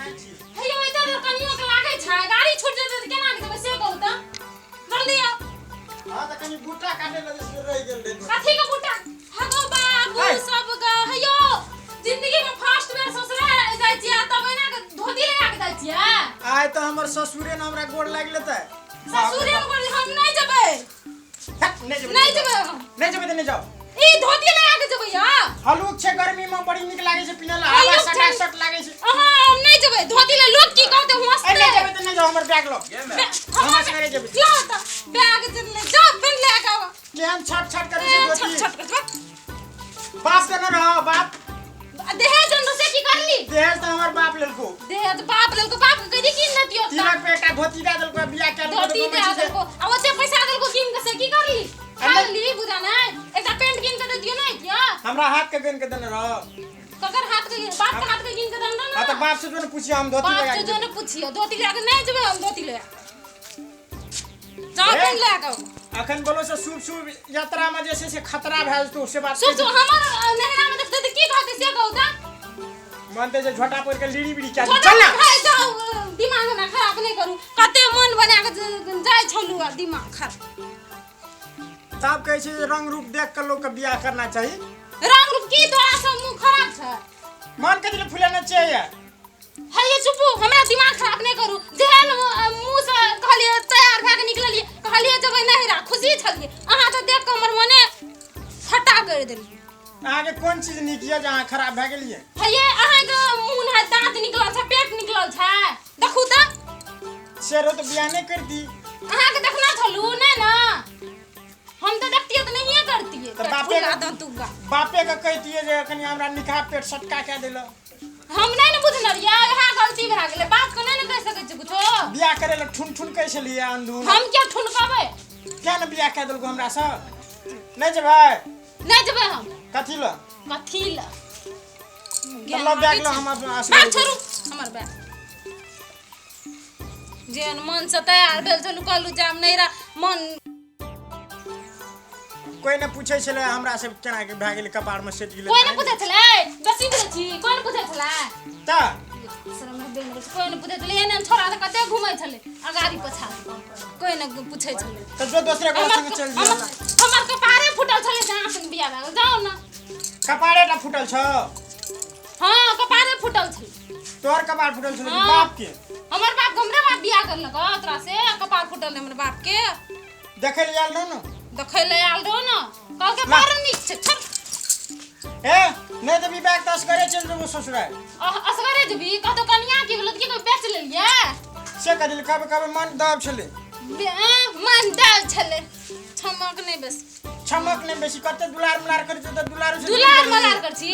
जाइ छी। हे यौ, एते देर कनियो के लागै छै, गाड़ी छूट जेतै तऽ केना के जेबै से कहू तऽ। जल्दी आउ। हां, तऽ कनि बूटा काटे लए जे रहि गेल रहै। कथी के बूटा? हगो बाबू। है। सब ग हे यौ, जिंदगी में फर्स्ट बेर ससुराल जाइ छियै तब एना के धोती लगा के जाइ छियै? आइ तऽ हमर ससुरे ने हमरा गोर लागि लेतै। ससुरे में बोल, हम नहि जेबै। हट, नहि जेबै। नहि जेबै हम। नहि जेबै तऽ नहि जाउ। ई धोती लगा के जेबै या? हलुक छै, गर्मी में बड़ी नीक लागै छै पिन्हल, हवा हल्लुक छै। सटा सट लागै छै। अहाँ, हम नहि जेबै धोती ले, लोग की कहतै? ए, हंसतै। नहि जेबै तऽ नहि जाउ, हमर बैग लो। हमर हम असगरे जेबै। ला तऽ बैग जे ले जाउ, पेन ले के आबऽ। केहन छट छट करै छै ए, धोती। छट छट कर जेबै। बाप देने रह बाप। दहेज जन से की करली? दहेज तऽ हमर बाप लेलको। दहेज बाप लेलको, बाप के कहि कीन देतियो। तिलक पे एकटा धोती दए देलको, बियाह कए लेलको। धोती दे देलको आ ओते पैसा देलको कीन के, से की करली? खा अरे- ली बुझा नै, एकटा पेंट कीन के देतियो नै किया? हमरा हाथ के गन के देने रह। ककर हाथ के? बाप के हाथ के कीन के देने हाँ ना। तऽ बाप से जो ने पुछियो, हम धोती बाप लगा से के जो ने पुछियो, धोती लए के नहीं जेबै हम। धोती ले जाओ, ए? पेंट लए के आउ। अखन बोलो से शुभ शुभ यात्रा में जे छै से खतरा भए जेतौ से बात। सुन सुन, हमर नहरा में देखते तऽ की कहते से कहू तऽ। मन तऽ जे झोटा पड़ के लीड़ी बीड़ी क्या छोटा चल ना। खाइ जाउ, दिमाग हमरा खराब नहि करू। कते मन बना के जाइ छलू आ दिमाग खराब। तब कहै छै जे रंग रूप देख के लोग के बियाह करना चाही। रंग रूप की, तोरा सब मुंह खराब छै। मन के दिल फुलेना चाहिए। हे ये, चुपू, हमरा दिमाग खराब नहि करू। जेहन मुँह से कहलियै, तैयार भए के निकललियै, कहलियै जेबै नहिरा, खुशी छलियै। अहाँ तऽ देख कऽ हमर मने फटा करि देलियै। अहाँके कोन चीज नीक यऽ जे अहाँ खराब भए गेलियै? हे ये, अहाँके मुँह ने दाँत निकलल छै, पेट निकलल छै, देखू तऽ। से रहो तऽ बियाह नहि करती। अहाँके देखना छलू नहि ने, हम तऽ देखतियै तऽ नहिए करतियै। तऽ बापे- दंतुगा। बापे के कहितियै जे कनि हमरा निकहा पेट सटका कए देलक। हम नहि ने बुझल रहियै, इएह गलती भए गेलै। बाप के नहि ने कहि सकै छी कुछो। बियाह करे लए ठुन ठुन कहै छलियै अंधुन। हम किया ठुनकबै? किया ने बियाह कए देलको हमरा से? नहि जेबै? नहि जेबै हम। कथी लए? कथी लए? तऽ लऽ बैग लऽ, हम अपना असगरे। बैग छोड़ू, हमर बैग। जेहन मन से तैयार भेल छलू, कहलू जाम नैहरा, मन कोइ नहि पूछै छलै हमरा सब केना के भए गेलै, कपार मे सटि गेलै। कोइ नहि पूछै छलै? बेसी बुझै छी। कोइ नहि पूछै छलै? तऽ शरम नहि बेन गेल छै। कोइ नहि पूछै छलै? एहन एहन छोड़ा तऽ कते घुमै छलै अगाड़ी पछाड़ी, कोइ नहि पूछै छलै? तऽ जो दोसरे गोरा संगे चलि हमर जो। हमर कपारे फूटल छलै से अहाँ संग बियाह भए गेल, जाउ ने। कपारे टा फूटल छौ? हँ, कपारे फूटल छलै। तोहर कपार फूटल छौ कि हाँ। बाप के? हमर बाप के, हमरे बाप बियाह करलक हँ तोरा से, कपार फूटल रहै हमर बाप के। देखै लए आयल रहौ ने? देखै लए आयल रहो ने, कहलकै ला। बड़ नीक छै, छोड़। ए, नहि देबी बैग तऽ असगरे चलि जेबौ ससुराल। असगरे जेबी? कहतो कनिया की भेलो, की बेच लेलियै? से करी कभी कभी मन दब छलै। मन दब छलै, छमक नहि बेसी। छमक नहि बेसी, कते दुलार मुलार करै छै तऽ दुलारू से। दुलार मलार कर छी,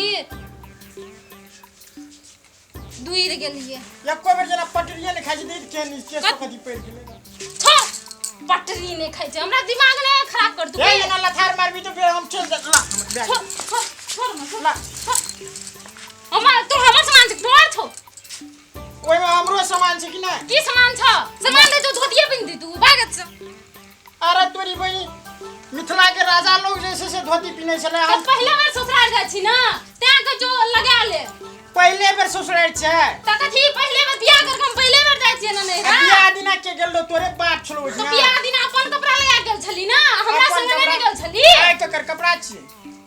दूर गेलियै। एको बेर जेना पटरिये नहि खाइ छै, देख केहन केस कथी पड़ि गेलै। छोड़, पटरी नहि खाइ छै, हमरा दिमाग नहि खराब कर तू। ए, एना लथार मारबी तऽ फेर हम चलि जा, ला हमर बैग। छोड़ छोड़ छोड़ ना, छोड़। ला। छोड़। हमर तो हमर सामान छै, तोहर छौ। ओहिमे हमरो सामान छै कि नहि? की सामान छौ? सामान दे, तो धोतिये पहिन दी तू भागत से। अरे तोरी बहिन, मिथिला के राजा लोग जे छै से धोती पिन्है छलै। तऽ हम पहिला बेर ससुराल जाइ छी ना, तें के जो लगा ले। पहिले बेर ससुराल छै? तऽ कथी, पहिले बेर बियाह करके हम पहिले बेर जाइ छियै ना नैहरा। आ बियाह दिना के गेल रहो? तोरे बाप छलो तऽ ओहिठिना। बियाह दिना अपन कपड़ा लगा के गेल छली ना, हमरा अपन संगे नहि कपड़ा- ने गेल छली। आइ ककर कपड़ा छियै?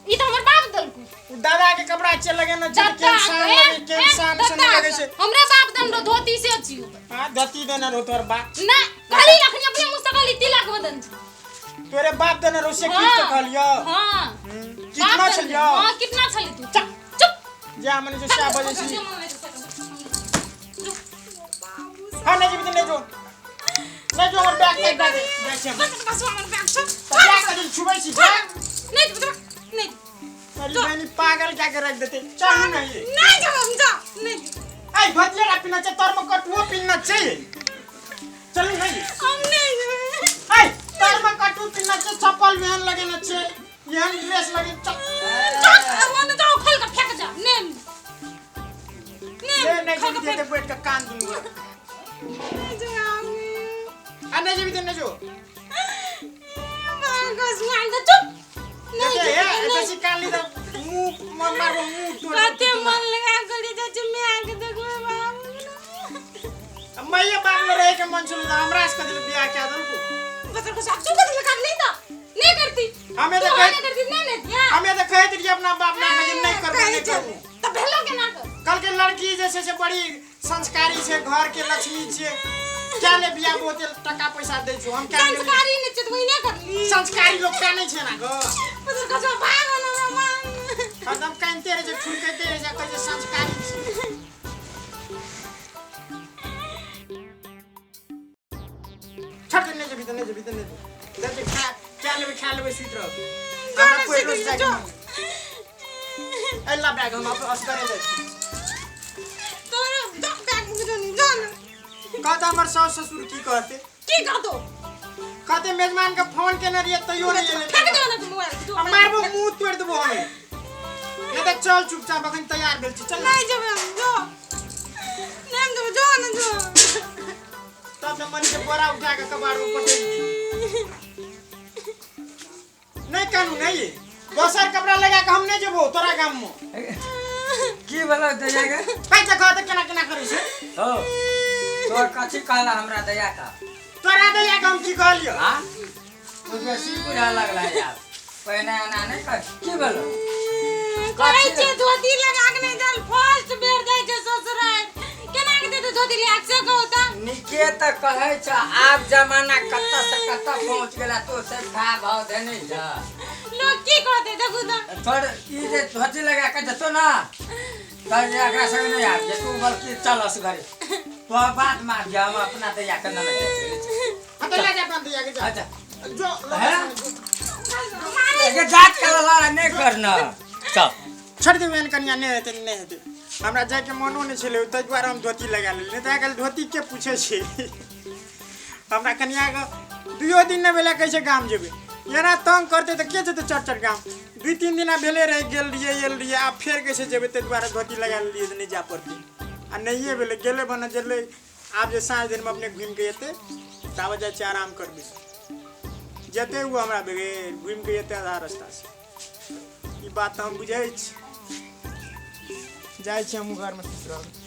ई तऽ हमर बाप देलकू। उ दादा के कपड़ा छियै, लगेने छै। दादा केहन शान के, लगे, केहन ए, शान से दादा लगे के। छै। हमरे बाप दन रहो धोती से छियो। हां, धोती देने रहो तोहर बाप? ना, कहली लखनी अपने मुंह से, कहली तिलक बदन छै। तोरे बाप देने रहो से की? तऽ कहलियो। हां। कितना बाप देन छलियो? रहो। हां, कितना छली तू? चुप चुप। जा मने जो स्या बजे छी। जे मन होइ छै से करू। हां, नहीं जेबी तऽ नहीं जो, नहीं जो, हमर बैग तैग दे बैग छै हमर। बस बस, हमर बैग छौ। तऽ बैग कथी छुबै छी? बैग नहीं जेबै, नहीं। अरे बहिनी, पागल क्या के रख देते, चलू नहीं। नहीं जाओ हम, जा नहीं। आई भतिया पीना चाहिए, तोर में कटुओ पीना चाहिए, चलू नहीं। हम नहीं जेबै। आई तोर में कटु पीना चाहिए, चप्पल भी लगेना चाहिए, एहन ड्रेस लगे, चल। जा, वो जाओ, खोल के फेंक जा। नहीं ले। नहीं। नहीं खोल के जेबी फेंक। ते बैठ के कान दूंगा। नहीं जाऊंगी। आ नहीं जेबी ते नहीं जो। चुप, नहीं। देखे ए जेबै, नहीं। बेसी कान ली तऽ मुंह मारबो मुंह तोड़। कते मन लगा के ले जाइ छै, माय के देखबै बाबू। माइए बाप में रहे के मन छलै तऽ हमरा से कथी बियाह कए देलको। बसर को साफ तू कथी लगा नहीं त नहीं करती। हमे तू तऽ नहीं कहैत करती नहीं नहीं दिया। हमे तऽ कहैत रहियै अपना बाप माय के जे नहि करबो नहि करबो। त भेलो केना कर? कल के लड़की जे छै से बड़ी संस्कारी छै, घर के लक्ष्मी छै, क्या ले बियाह बहुते टका पैसा दै छौ हम क्या ले? संस्कारी नहीं छै त वही करली। संस्कारी लोग क्या नहीं छै ना गो। बसर को भाग ना मामा। हरदम कानिते रहै छै, ठुनकैते रहै छै, कहै छै संस्कारी छै। छोड़ दे, नहीं जेबही तऽ नहीं जेबही तऽ नहीं जेबही। दे खा क्या लेबै खा लेबै सुति रहब। हमरा कोइ रोज जाके अल्लाह बैग हम असगरे जाइ छी। तोरा बैग मुझे नहीं जान। कहता हमर सास ससुर की कहते? की कहतो? कहते मेजमान के फोन केने रहियै तैयो नहीं एलै। फेंक दे ना तू मोबाइल। आ मारबो मुंह तोड़ि देबो हमे। नहीं तऽ चल चुपचाप अखन तैयार भेल छी चल। नहीं जेबै हम जो। नहीं जेबै जो ना जो। तब न मन के बोरा उठा के कबाड़ में पटकि दी। नहीं कानू नहीं दोसर कपड़ा लगा के हम नहीं जेबो तोरा गाम में। की भेलो दैया के? पैसा कहत केना केना करै छै? हो तोर कथी कहला हमरा दैया का? तोरा दैया के हम की कहलियो? हां तू बेसी बुझा लगला यार, पहिने एना नहीं कर। की भेलो? कहै छै धोती लगा के नहीं चल, फर्स्ट बेर जाइ छै ससुराल, केना के देते धोती लगा के से कहू त? निके त कहै छ आब जमाना कत से कत पहुंच गेला, तो से खा भाव देने छ। लोग की कहते देखू त? तोर ई जे धोती लगा के जतो ना त एकरा संग नहीं आब जे तू, बल्कि चल असगरे तो बात मार जा, हम अपना दैया के न ले जाइ छी। हां त ले जा अपना दैया के जा। अच्छा जो हैं के जात के लड़ा नहीं करना। चल छोड़ देबै एहन कनिया नहि हेतै नहि हेतै। हमरा जाइके मनो नहि छलै ताहि दुआरे हम धोती लगा लेलियै, नहि तऽ आइ काल्हि धोती के पूछै छै। हमरा कनियाके दुइयो दिन नहि भेलै कहै छै गाम जेबै, एना तंग करतै तऽ के जेतै चट चट गाम। 2-3 दिना भेले रहै गेल रहियै आयल रहियै, आब फेर कहै छै जेबै ताहि दुआरे धोती लगा लेलियै जे नहि जाय पड़तै। आ नहिए भेलै गेलै भने गेलै, आब जे साँझ दिनमे अपने घुमिके एतै ताबे जाइ छियै आराम करबै, जेतै ओ हमरा बगैर घुमिके एतै आधा रस्तासँ। ई बात तऽ हम बुझै छी। जाइ छी हम घरमे सुति रहब।